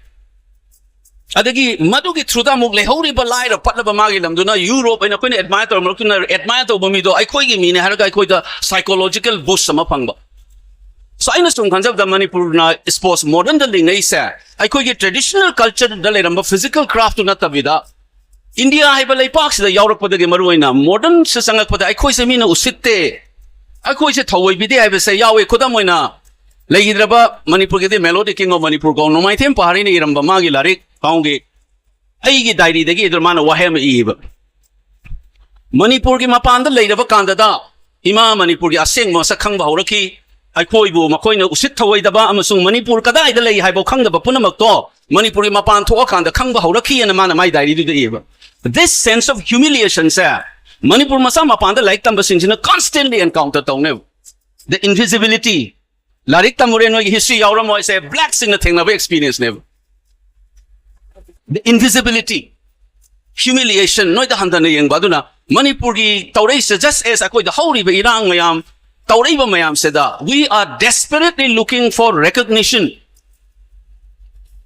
ꯑꯗꯒꯤ ꯃꯗꯨꯒꯤ ꯊ꯭ꯔꯨꯗ ꯑꯃꯨꯛ ꯂꯩꯍꯧꯔꯤꯕ ꯂꯥꯏꯔ ꯄꯠꯂꯕ ꯃꯥꯒꯤ ꯂꯝꯗꯨꯅ ꯌꯨꯔꯣꯞ ꯑꯩꯅ ꯑꯩꯈꯣꯏꯅ ꯑꯦꯗꯃꯥꯏꯌꯔ ꯇꯧꯔ ꯃꯔꯛꯇꯨꯅ ꯑꯦꯗꯃꯥꯏꯌꯔ ꯇꯧꯕ ꯃꯤꯗꯣ ꯑꯩꯈꯣꯏꯒꯤ ꯃꯤꯅꯦ ꯍꯥꯏꯔꯒ ꯑꯩꯈꯣꯏꯗ ꯁꯥꯏꯀꯣꯂꯣꯖꯤꯀꯦꯜ ꯕꯨꯁ ꯑꯃ ꯐꯪꯕ꯫ ꯁꯣ ꯑꯩꯅ ꯁꯨꯝ ꯈꯟꯖꯕꯗ ꯃꯅꯤꯄꯨꯔꯅ ꯁ꯭ꯄꯣꯔꯠꯁ ꯃꯣꯗꯔꯟꯗ ꯂꯤꯡꯉꯛꯏꯁꯦ ꯑꯩꯈꯣꯏꯒꯤ ꯇ꯭ꯔꯦꯗꯤꯁꯅꯦꯜ ꯀꯜꯆꯔꯗ ꯂꯩꯔꯝꯕ ꯐꯤꯖꯤꯀꯦꯜ ꯀ꯭ꯔꯥꯐꯇꯨ ꯅꯠꯇꯕꯤꯗ ꯏꯟꯗꯤꯌꯥ ꯍꯥꯏꯕ ꯂꯩꯄꯥꯛꯁꯤꯗ ꯌꯥꯎꯔꯛꯄꯗꯒꯤ ꯃꯔꯨꯑꯣꯏꯅ ꯃꯣꯗꯔꯟꯁꯤ ꯆꯪꯉꯛꯄꯗ ꯑꯩꯈꯣꯏꯁꯦ ꯃꯤꯅ ꯎꯁꯤꯠꯇꯦ, ꯑꯩꯈꯣꯏꯁꯦ ꯊꯧꯑꯣꯏꯕꯤꯗꯦ ꯍꯥꯏꯕꯁꯦ ꯌꯥꯎꯋꯦ꯫ ꯈꯨꯗꯝ ꯑꯣꯏꯅ ꯂꯩꯈꯤꯗ꯭ꯔꯕ ꯃꯅꯤꯄꯨꯔꯒꯤꯗꯤ ꯃꯦꯂꯣꯗꯤ ꯀꯤꯡ ꯑꯣꯐ ꯃꯅꯤꯄꯨꯔ ꯀꯧ ꯅꯣꯡꯃꯥꯏꯊꯦꯝ ꯄꯍꯥꯔꯤꯅ ꯏꯔꯝꯕ ꯃꯥꯒꯤ ꯂꯥꯏꯔꯤꯛ ꯀꯥꯎꯟꯒꯤ ꯑꯩꯒꯤ ꯗꯥꯏꯔꯤꯗꯒꯤ ꯑꯗꯨ ꯃꯥꯅ ꯋꯥꯍꯩ ꯑꯃ ꯏꯌꯦꯕ꯫ "ꯃꯅꯤꯄꯨꯔꯒꯤ ꯃꯄꯥꯟꯗ ꯂꯩꯔꯕ ꯀꯥꯟꯗꯗ ꯏꯃꯥ ꯃꯅꯤꯄꯨꯔꯒꯤ ꯑꯁꯦꯡꯕ ꯃꯁꯛ ꯈꯪꯕ ꯍꯧꯔꯛꯈꯤ꯫ ꯑꯩꯈꯣꯏꯕꯨ ꯃꯈꯣꯏꯅ ꯎꯁꯤꯠ ꯊꯧꯑꯣꯏꯗꯕ ꯑꯃꯁꯨꯡ ꯃꯅꯤꯄꯨꯔ ꯀꯗꯥꯏꯗ ꯂꯩ ꯍꯥꯏꯕ ꯈꯪꯗꯕ ꯄꯨꯝꯅꯃꯛꯇꯣ ꯃꯅꯤꯄꯨꯔꯒꯤ ꯃꯄꯥꯟ ꯊꯣꯛꯑꯀꯥꯟꯗ ꯈꯪꯕ ꯍꯧꯔꯛꯈꯤꯑꯅ" ꯃꯥꯅ ꯃꯥꯏ ꯗꯥꯏꯔꯤꯗꯨꯗ ꯏꯌꯦꯕ꯫ This sense of humiliation ꯁꯦ ꯃꯅꯤꯄꯨꯔ ꯃꯆꯥ ꯃꯄꯥꯟꯗ ꯂꯥꯏꯔꯤꯛ ꯇꯝꯕꯁꯤꯡꯁꯤꯅ constantly encounter ꯇꯧꯅꯦꯕ꯫ The invisibility, ꯂꯥꯏꯔꯤꯛ ꯇꯝꯃꯨꯔꯦ, ꯅꯣꯏꯒꯤ ꯍꯤꯁꯇ꯭ꯔꯤ ꯌꯥꯎꯔꯝꯃꯣꯏ, ꯁꯦ ꯕ꯭ꯂꯦꯛꯁꯤꯡꯅ ꯊꯦꯡꯅꯕ ꯑꯦꯛꯁꯄꯤꯔꯤꯌꯦꯟꯁꯅꯦꯕ꯫ The invisibility, humiliation, ꯅꯣꯏꯗ ꯍꯟꯊꯅ ꯌꯦꯡꯕ꯫ ꯑꯗꯨꯅ ꯃꯅꯤꯄꯨꯔꯒꯤ ꯇꯧꯔꯛꯏꯁꯦ, just as ꯑꯩꯈꯣꯏꯗ ꯍꯧꯔꯤꯕ ꯏꯔꯥꯡ ꯃꯌꯥꯝ, ꯇꯧꯔꯛꯏꯕ ꯃꯌꯥꯝꯁꯤꯗ, we are desperately looking for recognition.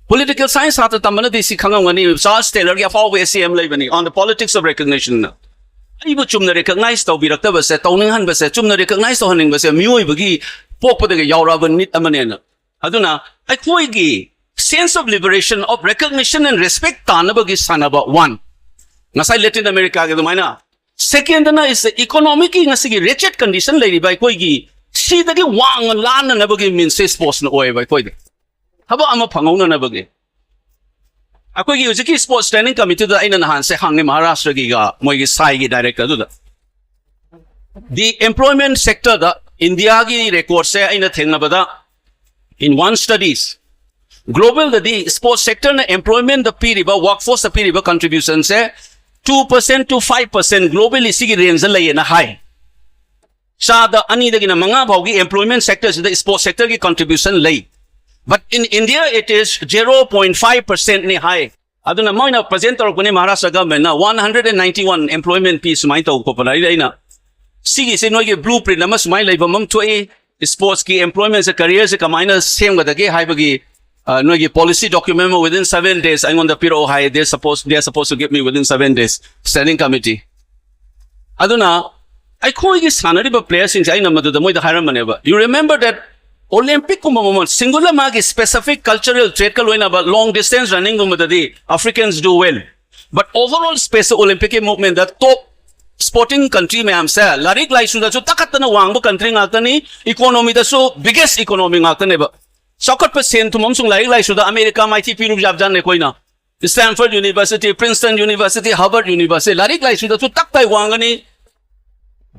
Political science ꯁꯥꯇ꯭ꯔ ꯇꯝꯕꯅꯗꯤ ꯁꯤ ꯈꯪꯉꯝꯒꯅꯤ, ꯆꯥꯔꯜꯁ ꯇꯦꯂꯔꯒꯤ ꯑꯐꯥꯎꯕ essay ꯑꯃ ꯂꯩꯕꯅꯤ, On the Politics of Recognition ꯅ꯫ ꯑꯩꯕꯨ ꯆꯨꯝꯅ recognize ꯇꯧꯕꯤꯔꯛꯇꯕꯁꯦ, ꯇꯧꯅꯤꯡꯍꯟꯕꯁꯦ, ꯆꯨꯝꯅ recognize ꯇꯧꯍꯟꯅꯤꯡꯕꯁꯦ ꯃꯤꯑꯣꯏꯕꯒꯤ ꯄꯣꯛꯄꯗꯒꯤ ꯌꯥꯎꯔꯛꯑꯕ ꯅꯤꯠ ꯑꯃꯅꯦꯅ꯫ ꯑꯗꯨꯅ ꯑꯩꯈꯣꯏꯒꯤ sense of liberation, of recognition and respect ꯇꯥꯅꯕꯒꯤ ꯁꯥꯟꯅꯕ, one, ꯉꯁꯥꯏ ꯂꯦꯇꯤꯟ ꯑꯃꯦꯔꯤꯀꯥꯒꯤ ꯑꯗꯨꯃꯥꯏꯅ꯫ Second ꯅ is economic ꯀꯤ ꯉꯁꯤꯒꯤ wretched condition ꯂꯩꯔꯤꯕ ꯑꯩꯈꯣꯏꯒꯤ, ꯁꯤꯗꯒꯤ ꯋꯥꯡꯅ ꯂꯥꯟꯅꯅꯕꯒꯤ means ꯁꯦ sports ꯅ ꯑꯣꯏꯌꯦꯕ ꯑꯩꯈꯣꯏꯗ꯫ ꯊꯕꯛ ꯑꯃ ꯐꯪꯍꯧꯅꯅꯕꯒꯤ꯫ ꯑꯩꯈꯣꯏꯒꯤ ꯍꯧꯖꯤꯛꯀꯤ sports training committee ꯗ ꯑꯩꯅ ꯅꯍꯥꯟꯁꯦ ꯍꯪꯉꯦ ꯃꯍꯥꯔꯥꯁꯇ꯭ꯔꯒꯤꯒ ꯃꯣꯏꯒꯤ ꯁꯥꯏꯒꯤ director ꯗꯨꯗ꯫ The employment sector ꯗ ꯏꯟꯗꯤꯌꯥꯒꯤ record ꯁꯦ ꯑꯩꯅ ꯊꯦꯡꯅꯕꯗ, in one studies, global ꯗꯗꯤ sports sector ꯅ employment ꯗ ꯄꯤꯔꯤꯕ, workforce ꯇ ꯄꯤꯔꯤꯕ contribution say two percent to five percent, globally ꯁꯤꯒꯤ range ꯗ ꯂꯩꯌꯦꯅ ꯍꯥꯏ꯫ ꯆꯥꯗ ꯑꯅꯤꯗꯒꯤꯅ ꯃꯉꯥ ꯐꯥꯎꯒꯤ employment sector ꯁꯤꯗ sports sector ꯒꯤ contribution ꯂꯩ꯫ But in India it is zero point five percent ꯅꯤ ꯍꯥꯏ꯫ ꯑꯗꯨꯅ ꯃꯣꯏꯅ present ꯇꯧꯔꯛꯄꯅꯤ, ꯃꯍꯥꯔꯥꯁꯇ꯭ꯔ government ꯅ one hundred and ninety one employment ꯄꯤ ꯁꯨꯃꯥꯏꯅ ꯇꯧꯕ ꯈꯣꯠꯄ꯫ ꯑꯗꯩꯗ ꯑꯩꯅ ꯁꯤꯒꯤꯁꯦ ꯅꯣꯏꯒꯤ blueprint ꯑꯃ ꯁꯨꯃꯥꯏꯅ ꯂꯩꯕ ꯑꯃ ꯊꯣꯛꯏ, sports ꯀꯤ employment ꯁꯦ, career ꯁꯦ ꯀꯃꯥꯏꯅ ꯁꯦꯝꯒꯗꯒꯦ ꯍꯥꯏꯕꯒꯤ, ꯑ, ꯅꯣꯏꯒꯤ policy document ꯑꯃ within seven days ꯑꯩꯉꯣꯟꯗ ꯄꯤꯔꯛꯑꯣ ꯍꯥꯏ꯫ They supposed, they are supposed to give me within seven days, standing committee꯫ ꯑꯗꯨꯅ ꯑꯩꯈꯣꯏꯒꯤ ꯁꯥꯟꯅꯔꯤꯕ player ꯁꯤꯡꯁꯦ ꯑꯩꯅ ꯃꯗꯨꯗ ꯃꯣꯏꯗ ꯍꯥꯏꯔꯝꯕꯅꯦꯕ, you remember that Olympic ꯀꯨꯝꯕ ꯃꯃꯜ singular ꯃꯥꯒꯤ specific cultural trait ꯀ ꯂꯣꯏꯅꯕ long distance running ꯒꯨꯝꯕꯗꯗꯤ Africans do well, but overall space Olympic ꯀꯤ movement ꯗ top sporting country ꯃꯌꯥꯝꯁꯦ ꯂꯥꯏꯔꯤꯛ ꯂꯥꯏꯁꯨꯗꯁꯨ ꯇꯥꯈꯠꯇꯅ ꯋꯥꯡꯕ country ꯉꯥꯛꯇꯅꯤ, economy ꯗꯁꯨ biggest economy ꯉꯥꯛꯇꯅꯦꯕ꯫ ꯆꯥꯎꯈꯠꯄ ꯁꯦꯟ ꯊꯨꯝ ꯑꯃꯁꯨꯡ ꯂꯥꯏꯔꯤꯛ ꯂꯥꯏꯁꯨꯗ ꯑꯃꯦꯔꯤꯀꯥ ꯃꯥꯏꯊꯤ ꯄꯤꯔꯨꯕ ꯌꯥꯕꯖꯥꯠꯅꯤ ꯑꯩꯈꯣꯏꯅ꯫ Stanford University, Princeton University, Harvard University, ꯂꯥꯏꯔꯤꯛ ꯂꯥꯏꯁꯨꯗꯁꯨ ꯇꯛ ꯇꯥꯏ ꯋꯥꯡꯒꯅꯤ꯫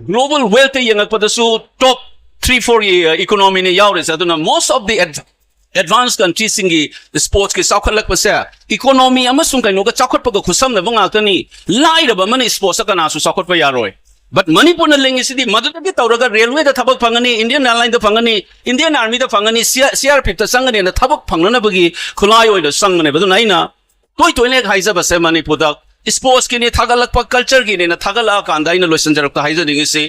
Global wealth ꯇ ꯌꯦꯡꯉꯛꯄꯗꯁꯨ top three, four ꯒꯤ economy ꯅꯤ ꯌꯥꯎꯔꯤꯁꯦ꯫ ꯑꯗꯨꯅ most of the ad-, advanced country ꯁꯤꯡꯒꯤ sports ꯀꯤ ꯆꯥꯎꯈꯠꯂꯛꯄꯁꯦ economy ꯑꯃꯁꯨꯡ ꯀꯩꯅꯣꯒ ꯆꯥꯎꯈꯠꯄꯒ ꯈꯨꯠꯁꯝꯅꯕ ꯉꯥꯛꯇꯅꯤ꯫ ꯂꯥꯏꯔꯕ ꯑꯃꯅ sports ꯇ ꯀꯅꯥꯁꯨ ꯆꯥꯎꯈꯠꯄ ꯌꯥꯔꯣꯏ꯫ But ꯃꯅꯤꯄꯨꯔꯅ ꯂꯤꯡꯉꯤꯁꯤꯗꯤ ꯃꯗꯨꯗꯒꯤ ꯇꯧꯔꯒ ꯔꯦꯜꯋꯦꯗ ꯊꯕꯛ ꯐꯪꯒꯅꯤ, ꯏꯟꯗꯤꯌꯟ ꯑꯦꯌꯔꯂꯥꯏꯟꯗ ꯐꯪꯒꯅꯤ, ꯏꯟꯗꯤꯌꯟ ꯑꯥꯔꯃꯤꯗ ꯐꯪꯒꯅꯤ, ꯁꯤ ꯑꯥꯔ ꯄꯤ ꯑꯦꯐꯇ ꯆꯪꯒꯅꯤꯅ ꯊꯕꯛ ꯐꯪꯅꯅꯕꯒꯤ ꯈꯨꯠꯂꯥꯏ ꯑꯣꯏꯅ ꯆꯪꯕꯅꯦꯕ꯫ ꯑꯗꯨꯅ ꯑꯩꯅ ꯇꯣꯏ ꯇꯣꯏꯅ ꯍꯦꯛ ꯍꯥꯏꯖꯕꯁꯦ, ꯃꯅꯤꯄꯨꯔꯗ ꯏꯁꯄꯣꯔꯠꯁꯀꯤꯅꯤ ꯊꯥꯒꯠꯂꯛꯄ, ꯀꯜꯆꯔꯒꯤꯅꯦꯅ ꯊꯥꯒꯠꯂꯛꯑꯀꯥꯟꯗ ꯑꯩꯅ ꯂꯣꯏꯁꯤꯟꯖꯔꯛꯄ ꯍꯥꯏꯖꯅꯤꯡꯉꯤꯁꯤ,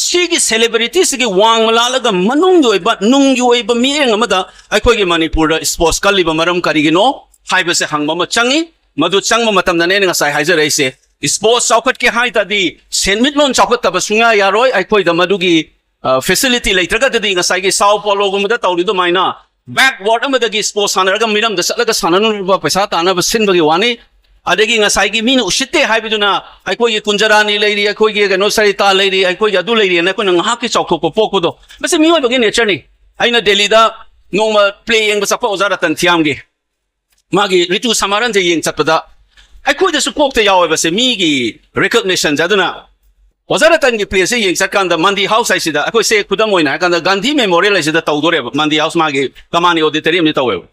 ꯁꯤꯒꯤ ꯁꯦꯂꯦꯕ꯭ꯔꯤꯇꯤꯁꯤꯒꯤ ꯋꯥꯡꯃ ꯂꯥꯜꯂꯒ ꯃꯅꯨꯡꯒꯤ ꯑꯣꯏꯕ, ꯅꯨꯡꯒꯤ ꯑꯣꯏꯕ ꯃꯤꯠꯌꯦꯡ ꯑꯃꯗ ꯑꯩꯈꯣꯏꯒꯤ ꯃꯅꯤꯄꯨꯔꯗ ꯏꯁꯄꯣꯔꯠꯁ ꯀꯜꯂꯤꯕ ꯃꯔꯝ ꯀꯔꯤꯒꯤꯅꯣ ꯍꯥꯏꯕꯁꯦ ꯍꯪꯕ ꯑꯃ ꯆꯪꯉꯤ꯫ ꯃꯗꯨ ꯆꯪꯕ ꯃꯇꯝꯗꯅꯦ ꯑꯩꯅ ꯉꯁꯥꯏ ꯍꯥꯏꯖꯔꯛꯏꯁꯦ, ꯏꯁꯄꯣꯔꯠꯁ ꯆꯥꯎꯈꯠꯀꯦ ꯍꯥꯏ ꯇꯥꯔꯗꯤ, ꯁꯦꯟꯃꯤꯠꯂꯣꯟ ꯆꯥꯎꯈꯠꯇꯕ ꯁꯨꯡꯌꯥ ꯌꯥꯔꯣꯏ꯫ ꯑꯩꯈꯣꯏꯗ ꯃꯗꯨꯒꯤ ꯐꯦꯁꯤꯂꯤꯇꯤ ꯂꯩꯇ꯭ꯔꯒꯗꯤ, ꯉꯁꯥꯏꯒꯤ ꯁꯥꯎ ꯄꯣꯂꯣꯒꯨꯝꯕꯗ ꯇꯧꯔꯤ ꯑꯗꯨꯃꯥꯏꯅ ꯕꯦꯛꯋꯥꯔꯗ ꯑꯃꯗꯒꯤ ꯏꯁꯄꯣꯔꯠꯁ ꯁꯥꯟꯅꯔꯒ ꯃꯤꯔꯝꯗ ꯆꯠꯂꯒ ꯁꯥꯟꯅꯅꯕ ꯄꯩꯁꯥ ꯇꯥꯟꯅꯕ ꯁꯤꯟꯕꯒꯤ ꯋꯥꯅꯤ꯫ ꯑꯗꯒꯤ ꯉꯁꯥꯏꯒꯤ ꯃꯤꯅ ꯎꯁꯤꯠꯇꯦ ꯍꯥꯏꯕꯗꯨꯅ ꯑꯩꯈꯣꯏꯒꯤ ꯀꯨꯟꯖꯔꯥꯅꯤ ꯂꯩꯔꯤ, ꯑꯩꯈꯣꯏꯒꯤ ꯀꯩꯅꯣ ꯁꯔꯤꯇꯥ ꯂꯩꯔꯤ, ꯑꯩꯈꯣꯏꯒꯤ ꯑꯗꯨ ꯂꯩꯔꯤꯅ ꯑꯩꯈꯣꯏꯅ ꯉꯥꯏꯍꯥꯛꯀꯤ ꯆꯥꯎꯊꯣꯛꯄ ꯄꯣꯛꯄꯗꯣ, ꯃꯁꯤ ꯃꯤꯑꯣꯏꯕꯒꯤ ꯅꯦꯆꯔꯅꯤ꯫ ꯑꯩꯅ ꯗꯦꯜꯂꯤꯗ ꯅꯣꯡꯃ ꯄ꯭ꯂꯦ ꯌꯦꯡꯕ ꯆꯠꯄ ꯑꯣꯖꯥ ꯔꯇꯟ ꯊꯤꯌꯥꯝꯒꯤ, ꯃꯥꯒꯤ ꯔꯤꯇꯨ ꯁꯃꯥꯔꯟꯁꯦ ꯌꯦꯡ ꯆꯠꯄꯗ ꯑꯩꯈꯣꯏꯗꯁꯨ ꯀꯣꯛꯇ ꯌꯥꯎꯋꯦꯕꯁꯦ, ꯃꯤꯒꯤ ꯔꯤꯀꯣꯒꯅꯤꯁꯟꯁꯦ꯫ ꯑꯗꯨꯅ ꯑꯣꯖꯥ ꯔꯇꯟꯒꯤ ꯄ꯭ꯂꯦꯁꯦ ꯌꯦꯡ ꯆꯠꯀꯥꯟꯗ ꯃꯟꯗꯤ ꯍꯥꯎꯁ ꯍꯥꯏꯁꯤꯗ, ꯑꯩꯈꯣꯏꯁꯦ ꯈꯨꯗꯝ ꯑꯣꯏꯅ ꯍꯥꯏꯔꯀꯥꯟꯗ ꯒꯥꯟꯙꯤ ꯃꯦꯃꯣꯔꯤꯌꯦꯜ ꯍꯥꯏꯁꯤꯗ ꯇꯧꯗꯣꯔꯦꯕ꯫ ꯃꯟꯗꯤ ꯍꯥꯎꯁ ꯃꯥꯒꯤ ꯀꯃꯥꯅꯤ ꯑꯣꯗꯤꯇꯣꯔꯤꯌꯝꯗ ꯇꯧꯋꯦꯕ꯫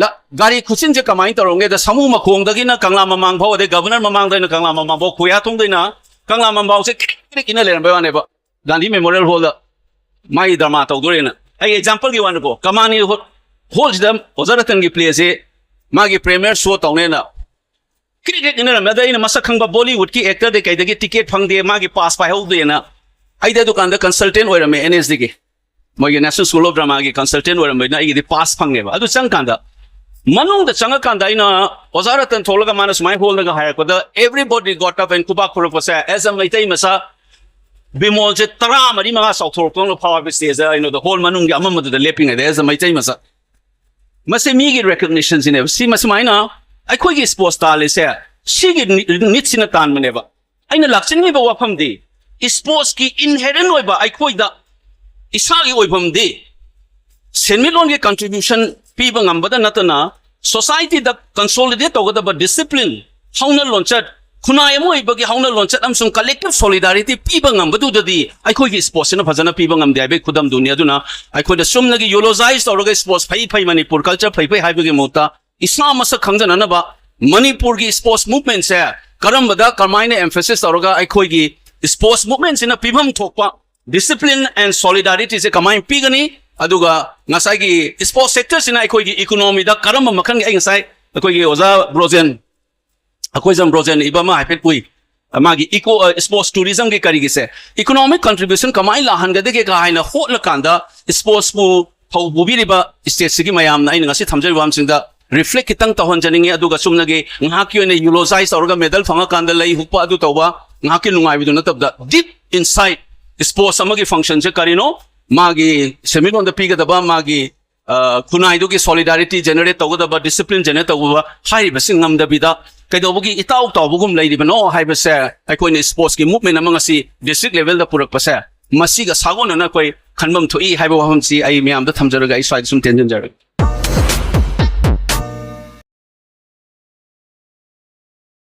ꯂ-, ꯒꯥꯔꯤ ꯈꯨꯆꯤꯟꯁꯦ ꯀꯃꯥꯏꯅ ꯇꯧꯔꯝꯒꯦꯗ, ꯁꯥꯃꯨ ꯃꯈꯣꯡꯗꯒꯤꯅ ꯀꯪꯂꯥ ꯃꯃꯥꯡ ꯐꯥꯎ, ꯑꯗꯩ ꯒꯕꯔꯅꯔ ꯃꯃꯥꯡꯗꯩꯅ ꯀꯪꯂꯥ ꯃꯃꯥꯡ ꯐꯥꯎ, ꯈꯨꯌꯥꯊꯣꯡꯗꯩꯅ ꯀꯪꯂꯥ ꯃꯃꯥꯡ ꯐꯥꯎꯁꯦ ꯀ꯭ꯔꯤꯛ ꯀ꯭ꯔꯤꯛ ꯏꯟꯅ ꯂꯩꯔꯝꯕꯩ ꯋꯥꯅꯦꯕ꯫ ꯒꯥꯟꯙꯤ ꯃꯦꯃꯣꯔꯤꯌꯦꯜ ꯍꯣꯜꯗ ꯃꯥꯒꯤ ꯗ꯭ꯔꯃꯥ ꯇꯧꯗꯣꯔꯦꯅ꯫ ꯑꯩ ꯑꯦꯛꯖꯥꯝꯄꯜꯒꯤ ꯋꯥꯅꯤꯀꯣ, ꯀꯃꯥꯅꯤ ꯍꯣ-, ꯍꯣꯜꯁꯤꯗ ꯑꯣꯖꯥ ꯔꯇꯟꯒꯤ ꯄ꯭ꯂꯦꯁꯦ ꯃꯥꯒꯤ ꯄ꯭ꯔꯤꯃꯤꯌꯔ ꯁꯣ ꯇꯧꯅꯦꯅ ꯀ꯭ꯔꯤꯛ ꯀ꯭ꯔꯤꯛ ꯏꯟꯅꯔꯝꯃꯦ꯫ ꯑꯗ ꯑꯩꯅ ꯃꯁꯛ ꯈꯪꯕ ꯕꯣꯂꯤꯋꯨꯗꯀꯤ ꯑꯦꯛꯇꯔꯗꯩ ꯀꯩꯗꯒꯤ ꯇꯤꯀꯦꯠ ꯐꯪꯗꯦ, ꯃꯥꯒꯤ ꯄꯥꯁ ꯄꯥꯏꯍꯧꯗꯦꯅ꯫ ꯑꯩꯗꯤ ꯑꯗꯨꯀꯥꯟꯗ ꯀꯟꯁꯜꯇꯦꯟ ꯑꯣꯏꯔꯝꯃꯦ ꯑꯦꯟ ꯑꯦꯁ ꯗꯤꯒꯤ, ꯃꯣꯏꯒꯤ National School of Dramaꯒꯤ ꯀꯟꯁꯜꯇꯦꯟ ꯑꯣꯏꯔꯝꯕꯅꯤꯅ ꯑꯩꯒꯤꯗꯤ ꯄꯥꯁ ꯐꯪꯉꯦꯕ꯫ ꯑꯗꯨ ꯆꯪꯀꯥꯟꯗ, ꯃꯅꯨꯡꯗ ꯆꯪꯉꯀꯥꯟꯗ ꯑꯩꯅ ꯑꯣꯖꯥ ꯔꯇꯟ ꯊꯣꯛꯂꯒ ꯃꯥꯅ ꯁꯨꯃꯥꯏꯅ ꯍꯣꯜꯗꯒ ꯍꯥꯏꯔꯛꯄꯗ, everybody got up and ꯈꯨꯕꯥꯛ ꯈꯨꯔꯛꯄꯁꯦ, as a Meitei ꯃꯆꯥ, ꯕꯤꯃꯣꯜꯁꯦ ꯇꯔꯥ ꯃꯔꯤ ꯃꯉꯥ ꯆꯥꯎꯊꯣꯔꯛꯄꯗꯧꯅ ꯐꯥꯎꯋꯦꯕ ꯁ꯭ꯇꯦꯖꯇ, ꯑꯩꯅꯣꯗ ꯍꯣꯜ ꯃꯅꯨꯡꯒꯤ ꯑꯃꯝꯕꯗꯨꯗ ꯂꯦꯞꯄꯤꯉꯩꯗ, as a ꯃꯩꯇꯩ ꯃꯆꯥ꯫ ꯃꯁꯤ ꯃꯤꯒꯤ ꯔꯦꯀꯣꯒꯅꯤꯁꯟꯁꯤꯅꯦꯕ꯫ ꯁꯤ ꯃꯁꯨꯃꯥꯏꯅ ꯑꯩꯈꯣꯏꯒꯤ ꯏꯁꯄꯣꯔꯠꯁ ꯇꯥꯜꯂꯤꯁꯦ ꯁꯤꯒꯤ ꯅꯤ-, ꯅꯤꯠꯁꯤꯅ ꯇꯥꯟꯕꯅꯦꯕ꯫ ꯑꯩꯅ ꯂꯥꯛꯆꯅꯤꯡꯉꯤꯕ ꯋꯥꯐꯝꯗꯤ, ꯏꯁꯄꯣꯔꯠꯁꯀꯤ ꯏꯟꯍꯦꯔꯦꯟ ꯑꯣꯏꯕ ꯑꯩꯈꯣꯏꯗ ꯏꯁꯥꯒꯤ ꯑꯣꯏꯐꯝꯗꯤ ꯁꯦꯟꯃꯤꯠꯂꯣꯟꯒꯤ ꯀꯟꯇ꯭ꯔꯤꯕ꯭ꯌꯨꯁꯟ ꯄꯤꯕ ꯉꯝꯕꯗ ꯅꯠꯇꯅ, ꯁꯣꯁꯥꯏꯇꯤꯗ ꯀꯟꯁꯣꯂꯤꯗꯦꯠ ꯇꯧꯒꯗꯕ ꯗꯤꯁꯤꯄ꯭ꯂꯤꯟ, ꯍꯧꯅ ꯂꯣꯟꯆꯠ, ꯈꯨꯟꯅꯥꯏ ꯑꯃ ꯑꯣꯏꯕꯒꯤ ꯍꯧꯅ ꯂꯣꯟꯆꯠ ꯑꯃꯁꯨꯡ ꯀꯂꯦꯛꯇꯤꯚ ꯁꯣꯂꯤꯗꯥꯔꯤꯇꯤ ꯄꯤꯕ ꯉꯝꯕꯗꯨꯗꯗꯤ ꯑꯩꯈꯣꯏꯒꯤ ꯏꯁꯄꯣꯔꯠꯁꯤꯅ ꯐꯖꯅ ꯄꯤꯕ ꯉꯝꯗꯦ ꯍꯥꯏꯕꯒꯤ ꯈꯨꯗꯝꯗꯨꯅꯤ꯫ ꯑꯗꯨꯅ ꯑꯩꯈꯣꯏꯅ ꯆꯨꯝꯅꯒꯤ ꯌꯨꯂꯣꯖꯥꯏꯁ ꯇꯧꯔꯒ ꯏꯁꯄꯣꯔꯠꯁ ꯐꯩ ꯐꯩ, ꯃꯅꯤꯄꯨꯔ ꯀꯜꯆꯔ ꯐꯩ ꯐꯩ ꯍꯥꯏꯕꯒꯤ ꯃꯍꯨꯠꯇ, ꯏꯁꯥ ꯃꯁꯛ ꯈꯪꯖꯅꯅꯕ ꯃꯅꯤꯄꯨꯔꯒꯤ ꯏꯁꯄꯣꯔꯠꯁ ꯃꯨꯚꯃꯦꯟꯁꯦ ꯀꯔꯝꯕꯗ ꯀꯃꯥꯏꯅ ꯑꯦꯝꯐꯦꯁꯤꯁ ꯇꯧꯔꯒ ꯑꯩꯈꯣꯏꯒꯤ sports movementꯁꯤꯅ ꯄꯤꯐꯝ ꯊꯣꯛꯄ discipline and solidarityꯁꯦ ꯀꯃꯥꯏꯅ ꯄꯤꯒꯅꯤ? ꯑꯗꯨꯒ ꯉꯁꯥꯏꯒꯤ sports sectorꯁꯤꯅ ꯑꯩꯈꯣꯏꯒꯤ economyꯗ ꯀꯔꯝꯕ ꯃꯈꯜꯒꯤ, ꯑꯩ ꯉꯁꯥꯏ ꯑꯩꯈꯣꯏꯒꯤ ꯑꯣꯖꯥ ꯕ꯭ꯔꯣꯖꯦꯟ, ꯑꯩꯈꯣꯏ ꯖꯝ ꯕ꯭ꯔꯣꯖꯦꯟ ꯏꯕ ꯑꯃ ꯍꯥꯏꯐꯦꯠ ꯎꯏ, ꯃꯥꯒꯤ eco sports tourismꯒꯤ ꯀꯔꯤꯒꯤꯁꯦ economic contribution ꯀꯃꯥꯏꯅ ꯂꯥꯛꯍꯟꯒꯗꯒꯦ ꯀ ꯍꯥꯏꯅ ꯍꯣꯠꯂꯀꯥꯟꯗ sportsꯄꯨ ꯊꯧ ꯄꯨꯕꯤꯔꯤꯕ stateꯁꯤꯒꯤ ꯃꯌꯥꯝꯅ ꯑꯩꯅ ꯉꯁꯤ ꯊꯝꯖꯔꯤꯕ ꯋꯥꯐꯝꯁꯤꯡꯗ reflect ꯈꯤꯇꯪ ꯇꯧꯍꯟꯖꯅꯤꯡꯉꯤ꯫ ꯑꯗꯨꯒ ꯆꯨꯝꯅꯒꯤ ꯉꯥꯏꯍꯥꯛꯀꯤ ꯑꯣꯏꯅ eulogize ꯇꯧꯔꯒ medal ꯐꯪꯉꯀꯥꯟꯗ ꯂꯩ ꯍꯨꯛꯄ ꯑꯗꯨ ꯇꯧꯕ ꯉꯥꯏꯍꯥꯛꯀꯤ ꯅꯨꯡꯉꯥꯏꯕꯗꯨ ꯅꯠꯇꯕꯗ, deep inside sports ꯑꯃꯒꯤ functionꯁꯦ ꯀꯔꯤꯅꯣ, ꯃꯥꯒꯤ ꯁꯦꯟꯃꯤꯠꯂꯣꯟꯗ ꯄꯤꯒꯗꯕ, ꯃꯥꯒꯤ ꯈꯨꯟꯅꯥꯏꯗꯨꯒꯤ solidarity generate ꯇꯧꯒꯗꯕ, discipline generate ꯇꯧꯒꯗꯕ ꯍꯥꯏꯔꯤꯕꯁꯤ ꯉꯝꯗꯕꯤꯗ ꯀꯩꯗꯧꯕꯒꯤ ꯏꯇꯥꯎ ꯇꯥꯎꯕꯒꯨꯝ ꯂꯩꯔꯤꯕꯅꯣ ꯍꯥꯏꯕꯁꯦ ꯑꯩꯈꯣꯏꯅ sportsꯀꯤ movement ꯑꯃ ꯉꯁꯤ district levelꯗ ꯄꯨꯔꯛꯄꯁꯦ, ꯃꯁꯤꯒ ꯁꯥꯒꯣꯟꯅꯅ ꯑꯩꯈꯣꯏ ꯈꯟꯐꯝ ꯊꯣꯛꯏ ꯍꯥꯏꯕ ꯋꯥꯐꯝꯁꯤ ꯑꯩ ꯃꯌꯥꯝꯗ ꯊꯝꯖꯔꯒ ꯑꯩ ꯁ꯭ꯋꯥꯏꯗ ꯁꯨꯝ ꯇꯦꯟꯁꯤꯟꯖꯔꯒꯦ꯫